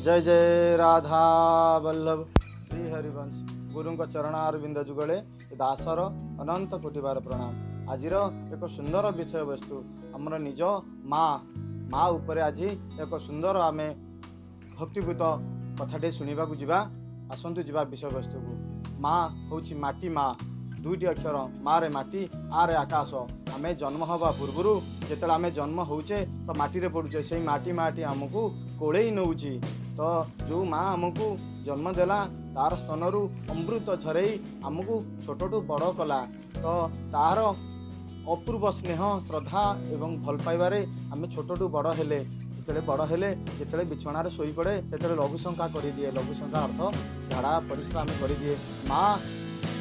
ଜୟ ଜୟ ରାଧା ବଲ୍ଲଭ ଶ୍ରୀ ହରିବଂଶ। ଗୁରୁଙ୍କ ଚରଣାରବିନ୍ଦ ଯୁଗଳେ ଏ ଦାସର ଅନନ୍ତ କୋଟିବାର ପ୍ରଣାମ। ଆଜିର ଏକ ସୁନ୍ଦର ବିଷୟବସ୍ତୁ ଆମର ନିଜ ମା ଉପରେ ଆଜି ଏକ ସୁନ୍ଦର ଆମେ ଭକ୍ତିଭୂତ କଥାଟେ ଶୁଣିବାକୁ ଯିବା। ଆସନ୍ତୁ ଯିବା ବିଷୟବସ୍ତୁକୁ। ମା ହେଉଛି ମାଟି ମା, ଦୁଇଟି ଅକ୍ଷର, ମାରେ ମାଟି, ଆରେ ଆକାଶ। ଆମେ ଜନ୍ମ ହେବା ପୂର୍ବରୁ ଯେତେବେଳେ ଆମେ ଜନ୍ମ ହେଉଛେ ତ ମାଟିରେ ପଡ଼ୁଛେ, ସେଇ ମାଟି ମାଟି ଆମକୁ କୋଳେଇ ନେଉଛି। ତ ଯେଉଁ ମା ଆମକୁ ଜନ୍ମ ଦେଲା, ତାର ସ୍ତନରୁ ଅମୃତ ଝରେଇ ଆମକୁ ଛୋଟଠୁ ବଡ଼ କଲା, ତ ତାର ଅପୂର୍ବ ସ୍ନେହ, ଶ୍ରଦ୍ଧା ଏବଂ ଭଲ ପାଇବାରେ ଆମେ ଛୋଟଠୁ ବଡ଼ ହେଲେ। ଯେତେବେଳେ ବଡ଼ ହେଲେ, ଯେତେବେଳେ ବିଛଣାରେ ଶୋଇପଡ଼େ, ସେତେବେଳେ ଲଘୁଶଙ୍କା କରିଦିଏ। ଲଘୁଶଙ୍କା ଅର୍ଥ ଝାଡ଼ା ପରିସ୍ରା ଆମେ କରିଦିଏ। ମା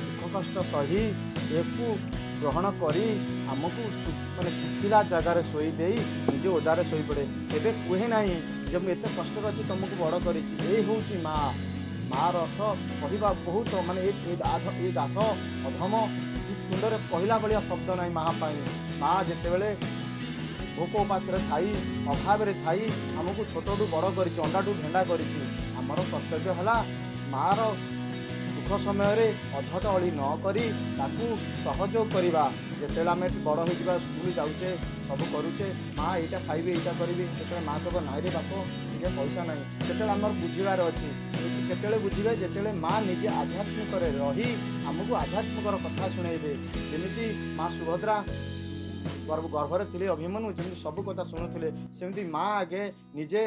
ଦୁଃଖ କଷ୍ଟ ସହି ଏକୁ ଗ୍ରହଣ କରି ଆମକୁ ମାନେ ଶୁଖିଲା ଜାଗାରେ ଶୋଇ ଦେଇ ନିଜେ ଓଦାରେ ଶୋଇପଡ଼େ। କେବେ କୁହେ ନାହିଁ ଯେ ମୁଁ ଏତେ କଷ୍ଟରେ ଅଛି, ତୁମକୁ ବଡ଼ କରିଛି। ଏଇ ହେଉଛି ମା। ମାର ଅର୍ଥ କହିବା ବହୁତ, ମାନେ ଏ ଦାସ ଅଧମ ତୁଣ୍ଡରେ କହିଲା ଭଳିଆ ଶବ୍ଦ ନାହିଁ ମା ପାଇଁ। ମା ଯେତେବେଳେ ଭୋକ ଉପାସରେ ଥାଇ, ଅଭାବରେ ଥାଇ ଆମକୁ ଛୋଟଠୁ ବଡ଼ କରିଛି, ଅଣ୍ଡାଠୁ ଭେଣ୍ଡା କରିଛି, ଆମର କର୍ତ୍ତବ୍ୟ ହେଲା ମାର ଦୁଃଖ ସମୟରେ ଅଝଟ ଅଳି ନ କରି ତାକୁ ସହଯୋଗ କରିବା। ଯେତେବେଳେ ଆମେ ଏଠି ବଡ଼ ହେଇଯିବା, ସ୍କୁଲ ଯାଉଛେ, ସବୁ କରୁଛେ, ମା ଏଇଟା ଖାଇବି, ଏଇଟା କରିବି, ସେତେବେଳେ ମା କହିବ, ନାଇଁ ରେ ବାପ, ଟିକେ ପଇସା ନାହିଁ। ସେତେବେଳେ ଆମର ବୁଝିବାର ଅଛି। କେତେବେଳେ ବୁଝିବେ? ଯେତେବେଳେ ମା ନିଜେ ଆଧ୍ୟାତ୍ମିକରେ ରହି ଆମକୁ ଆଧ୍ୟାତ୍ମିକର କଥା ଶୁଣେଇବେ। ଯେମିତି ମା ସୁଭଦ୍ରା ଗର୍ଭରେ ଥିଲେ ଅଭିମନ୍ୟୁ, ଯେମିତି ସବୁ କଥା ଶୁଣୁଥିଲେ, ସେମିତି ମା ଆଗେ ନିଜେ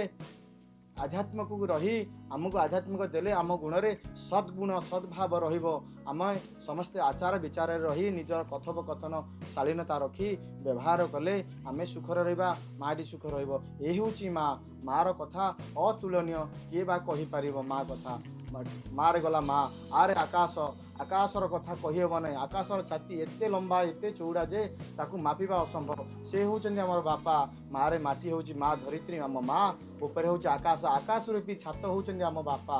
ଆଧ୍ୟାତ୍ମିକକୁ ରହି ଆମକୁ ଆଧ୍ୟାତ୍ମିକ ଦେଲେ ଆମ ଗୁଣରେ ସଦ୍ଗୁଣ ସଦ୍ଭାବ ରହିବ। ଆମେ ସମସ୍ତେ ଆଚାର ବିଚାରରେ ରହି ନିଜର କଥୋପକଥନ ଶାଳୀନତା ରଖି ବ୍ୟବହାର କଲେ ଆମେ ସୁଖରେ ରହିବା, ମାଟି ସୁଖ ରହିବ। ଏ ହେଉଛି ମା। ମାର କଥା ଅତୁଳନୀୟ, କିଏ ବା କହିପାରିବ ମା କଥା? ମାରେ ଗଲା ମା, ଆରେ ଆକାଶ। ଆକାଶର କଥା କହିହେବ ନାହିଁ। ଆକାଶର ଛାତି ଏତେ ଲମ୍ବା, ଏତେ ଚଉଡ଼ା ଯେ ତାକୁ ମାପିବା ଅସମ୍ଭବ। ସେ ହେଉଛନ୍ତି ଆମର ବାପା। ମାରେ ମାଟି ହେଉଛି ମା ଧରିତ୍ରୀ, ଆମ ମା। ଉପରେ ହେଉଛି ଆକାଶ, ଆକାଶ ରୂପୀ ଛାତ ହେଉଛନ୍ତି ଆମ ବାପା।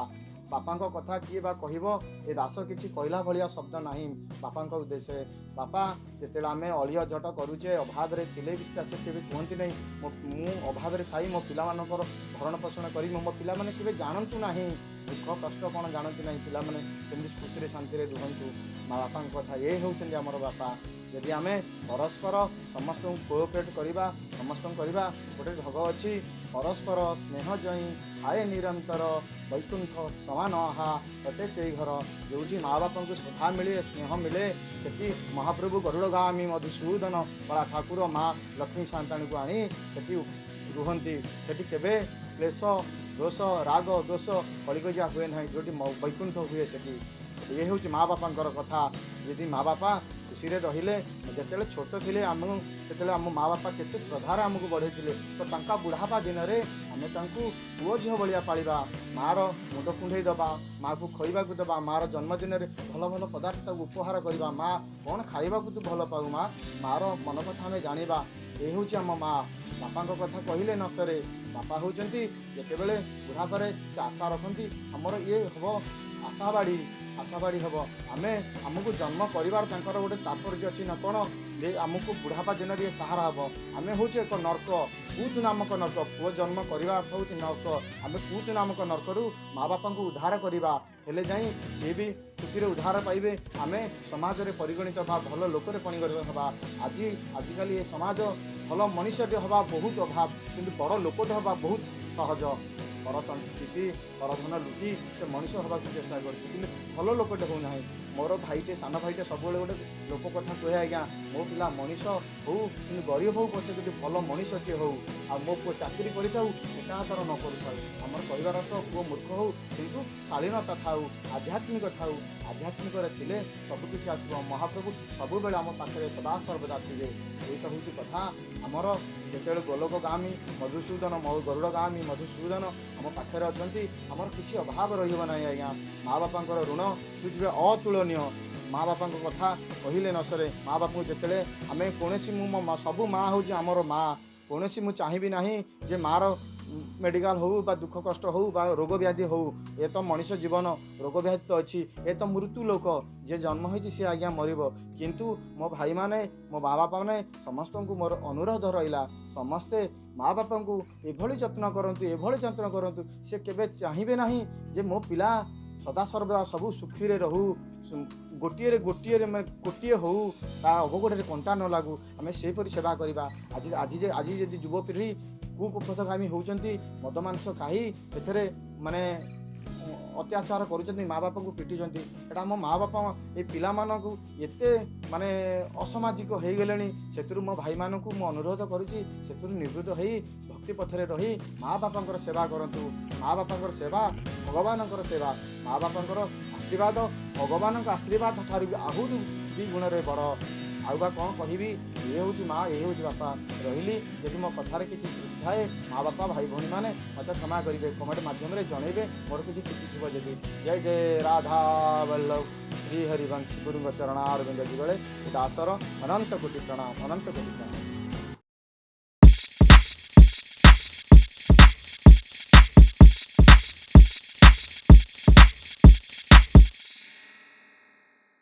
ବାପାଙ୍କ କଥା କିଏ ବା କହିବ? ଏ ଦାସ କିଛି କହିଲା ଭଳିଆ ଶବ୍ଦ ନାହିଁ ବାପାଙ୍କ ଉଦ୍ଦେଶ୍ୟରେ। ବାପା ଯେତେବେଳେ ଆମେ ଅଳିଆ ଝଟ କରୁଛେ, ଅଭାବରେ ଥିଲେ ବି ସେ କେବେ କୁହନ୍ତି ନାହିଁ ମୁଁ ଅଭାବରେ ଥାଇ ମୋ ପିଲାମାନଙ୍କର ଭରଣ ପୋଷଣ କରିବି, ମୋ ପିଲାମାନେ କେବେ ଜାଣନ୍ତୁ ନାହିଁ ଦୁଃଖ କଷ୍ଟ କ'ଣ, ଜାଣନ୍ତି ନାହିଁ, ପିଲାମାନେ ସେମିତି ଖୁସିରେ ଶାନ୍ତିରେ ରୁହନ୍ତୁ। ମା ବାପାଙ୍କ କଥା, ଏ ହେଉଛନ୍ତି ଆମର ବାପା। ଯଦି ଆମେ ପରସ୍ପର ସମସ୍ତଙ୍କୁ କୋଅପରେଟ୍ କରିବା, ସମସ୍ତଙ୍କୁ କରିବା, ଗୋଟେ ଢଗ ଅଛି, ପରସ୍ପର ସ୍ନେହ ଜଇଁ ଥାଏ ନିରନ୍ତର, ବୈକୁଣ୍ଠ ସମାନ ଆହା ଅଟେ ସେଇ ଘର। ଯେଉଁଠି ମା ବାପାଙ୍କୁ ଶ୍ରଦ୍ଧା ମିଳେ, ସ୍ନେହ ମିଳେ, ସେଠି ମହାପ୍ରଭୁ ଗରୁଡ଼ଗାମୀ ମଧୁସୂଦନ କଳା ଠାକୁର ମା ଲକ୍ଷ୍ମୀ ସାନ୍ତାଣୀକୁ ଆଣି ସେଠି ରୁହନ୍ତି। ସେଠି କେବେ କ୍ଲେଶ, ଦୋଷ, ରାଗ ଦୋଷ କଳିଗଜା ହୁଏ ନାହିଁ, ଯେଉଁଠି ବୈକୁଣ୍ଠ ହୁଏ ସେଠି। ଇଏ ହେଉଛି ମା ବାପାଙ୍କର କଥା। ଯଦି ମା ବାପା ଖୁସିରେ ରହିଲେ, ଯେତେବେଳେ ଛୋଟ ଥିଲେ ଆମ, ସେତେବେଳେ ଆମ ମା ବାପା କେତେ ଶ୍ରଦ୍ଧାରେ ଆମକୁ ବଢ଼େଇଥିଲେ, ତ ତାଙ୍କ ବୁଢ଼ାପା ଦିନରେ ଆମେ ତାଙ୍କୁ ପୁଅ ଝିଅ ଭଳିଆ ପାଳିବା। ମାଆର ମୁଣ୍ଡ କୁଣ୍ଢେଇ ଦେବା, ମାଆକୁ ଖୋଇବାକୁ ଦେବା, ମାଆର ଜନ୍ମଦିନରେ ଭଲ ଭଲ ପଦାର୍ଥ ତାକୁ ଉପହାର କରିବା। ମା କ'ଣ ଖାଇବାକୁ ତୁ ଭଲ ପାଉ ମା, ମାଆର ମନ କଥା ଆମେ ଜାଣିବା। ଏ ହେଉଛି ଆମ ମା। ବାପାଙ୍କ କଥା କହିଲେ ନ ସରେ। ବାପା ହେଉଛନ୍ତି ଯେତେବେଳେ ବୁଢ଼ାପରେ ସେ ଆଶା ରଖନ୍ତି ଆମର ଇଏ ହେବ, ଆଶାବାଡ଼ି, ଆଶାବାଡ଼ି ହେବ। ଆମେ ଆମକୁ ଜନ୍ମ କରିବାର ତାଙ୍କର ଗୋଟେ ତାତ୍ପର୍ଯ୍ୟ ଅଛି ନା କ'ଣ ଯେ ଆମକୁ ବୁଢ଼ାପା ଦିନରେ ଇଏ ସାହାରା ହେବ। ଆମେ ହେଉଛୁ ଏକ ନର୍କ, ପୁତ ନାମକ ନର୍କ। ପୁଅ ଜନ୍ମ କରିବା ଅର୍ଥ ହେଉଛି ନର୍କ। ଆମେ ପୁତ ନାମକ ନର୍କରୁ ମା ବାପାଙ୍କୁ ଉଦ୍ଧାର କରିବା ହେଲେ ଯାଇ ସିଏ ବି ଖୁସିରେ ଉଦ୍ଧାର ପାଇବେ, ଆମେ ସମାଜରେ ପରିଗଣିତ ହେବା, ଭଲ ଲୋକରେ ପରିଗଣିତ ହେବା। ଆଜିକାଲି ଏ ସମାଜ ଭଲ ମଣିଷଟେ ହେବା ବହୁତ ଅଭାବ, କିନ୍ତୁ ବଡ଼ ଲୋକଟେ ହେବା ବହୁତ ସହଜ। ପର ତଣ୍ଟି ଚିପି, ପରଧନ ଲୁଟି ସେ ମଣିଷ ହେବାକୁ ଚେଷ୍ଟା କରୁଛି, କିନ୍ତୁ ଭଲ ଲୋକଟେ ହେଉନାହିଁ। ମୋର ଭାଇଟେ, ସାନ ଭାଇଟେ ସବୁବେଳେ ଗୋଟେ ଲୋକ କଥା କୁହେ, ଆଜ୍ଞା ମୋ ପିଲା ମଣିଷ ହଉ କିନ୍ତୁ ଗରିବ ହଉ ପଛେ, ଯଦି ଭଲ ମଣିଷଟିଏ ହଉ, ଆଉ ମୋ ପୁଅ ଚାକିରି କରିଥାଉ, ଏକାହାତର ନ କରୁଥାଉ। ଆମର କହିବାର ଅର୍ଥ ପୁଅ ମୂର୍ଖ ହଉ କିନ୍ତୁ ଶାଳୀନତା ଥାଉ, ଆଧ୍ୟାତ୍ମିକ ଥାଉ। ଆଧ୍ୟାତ୍ମିକରେ ଥିଲେ ସବୁକିଛି ଆସିବ। ମହାପ୍ରଭୁ ସବୁବେଳେ ଆମ ପାଖରେ ସଦା ସର୍ବଦା ଥିବେ। ଏଇଟା ହେଉଛି କଥା। ଆମର ଯେତେବେଳେ ଗୋଲକଗାମୀ ମଧୁସୂଦନ, ଗରୁଡ଼ଗାମୀ ମଧୁସୂଦନ ଆମ ପାଖରେ ଅଛନ୍ତି, ଆମର କିଛି ଅଭାବ ରହିବ ନାହିଁ ଆଜ୍ଞା। ମା ବାପାଙ୍କର ଋଣ ସୁଝିବେ ଅତୁଳନୀୟ। ମା ବାପାଙ୍କ କଥା କହିଲେ ନ ସରେ। ମା ବାପାଙ୍କୁ ଯେତେବେଳେ ଆମେ କୌଣସି, ମୁଁ ମୋ ସବୁ ମା ହେଉଛି ଆମର ମା, କୌଣସି ମୁଁ ଚାହିଁବି ନାହିଁ ଯେ ମାଆର ମେଡ଼ିକାଲ ହଉ ବା ଦୁଃଖ କଷ୍ଟ ହଉ ବା ରୋଗ ବ୍ୟାଧି ହଉ, ଏ ତ ମଣିଷ ଜୀବନ, ରୋଗ ବ୍ୟାଧି ତ ଅଛି, ଏ ତ ମୃତ୍ୟୁ ଲୋକ, ଯିଏ ଜନ୍ମ ହେଇଛି ସିଏ ଆଜ୍ଞା ମରିବ। କିନ୍ତୁ ମୋ ଭାଇମାନେ, ମୋ ମା ବାପାମାନେ, ସମସ୍ତଙ୍କୁ ମୋର ଅନୁରୋଧ ରହିଲା, ସମସ୍ତେ ମା ବାପାଙ୍କୁ ଏଭଳି ଯତ୍ନ କରନ୍ତୁ, ଏଭଳି ଯତ୍ନ କରନ୍ତୁ, ସେ କେବେ ଚାହିଁବେ ନାହିଁ ଯେ ମୋ ପିଲା ସଦାସର୍ବଦା ସବୁ ସୁଖୀରେ ରହୁ, ଗୋଟିଏରେ ଗୋଟିଏରେ ମାନେ ଗୋଟିଏ ହଉ, ତା ଅବଗୋଡ଼ରେ କଣ୍ଟା ନ ଲାଗୁ। ଆମେ ସେହିପରି ସେବା କରିବା। ଆଜି ଆଜି ଯେ ଆଜି ଯଦି ଯୁବପିଢ଼ି କୁପଥଗାମୀ ହେଉଛନ୍ତି, ମଦ ମାଂସ ଖାଇ ଏଥିରେ ମାନେ ଅତ୍ୟାଚାର କରୁଛନ୍ତି, ମା ବାପାଙ୍କୁ ପିଟୁଛନ୍ତି, ଏଇଟା ଆମ ମା ବାପା ଏ ପିଲାମାନଙ୍କୁ ଏତେ ମାନେ ଅସାମାଜିକ ହେଇଗଲେଣି। ସେଥିରୁ ମୋ ଭାଇମାନଙ୍କୁ ମୁଁ ଅନୁରୋଧ କରୁଛି, ସେଥିରୁ ନିବୃତ୍ତ ହେଇ ଭକ୍ତି ପଥରେ ରହି ମା ବାପାଙ୍କର ସେବା କରନ୍ତୁ। ମା ବାପାଙ୍କର ସେବା ଭଗବାନଙ୍କର ସେବା। ମା ବାପାଙ୍କର ଆଶୀର୍ବାଦ ଭଗବାନଙ୍କ ଆଶୀର୍ବାଦ ଠାରୁ ବି ଆହୁରି ଦୁଇ ଗୁଣରେ ବଡ଼। ଆଉ ବା କ'ଣ କହିବି? ଏ ହେଉଛି ମା, ଏ ହେଉଛି ବାପା। ରହିଲି। ଯଦି ମୋ କଥାରେ କିଛି ତ୍ରୁଟି ଥାଏ, ମା ବାପା ଭାଇ ଭଉଣୀମାନେ ମୋତେ କ୍ଷମା କରିବେ, କମେଣ୍ଟ ମାଧ୍ୟମରେ ଜଣେଇବେ ମୋର କିଛି ତ୍ରୁଟି ଥିବ ଯଦି। ଜୟ ଜୟ ରାଧା ବଲ୍ଲଭ ଶ୍ରୀ ହରିବଂଶ। ଗୁରୁଙ୍କ ଚରଣାରବିନ୍ଦ ଯୁଗଳେ ଦାସର ଅନନ୍ତ କୋଟି ପ୍ରଣାମ, ଅନନ୍ତ କୋଟି ପ୍ରଣାମ।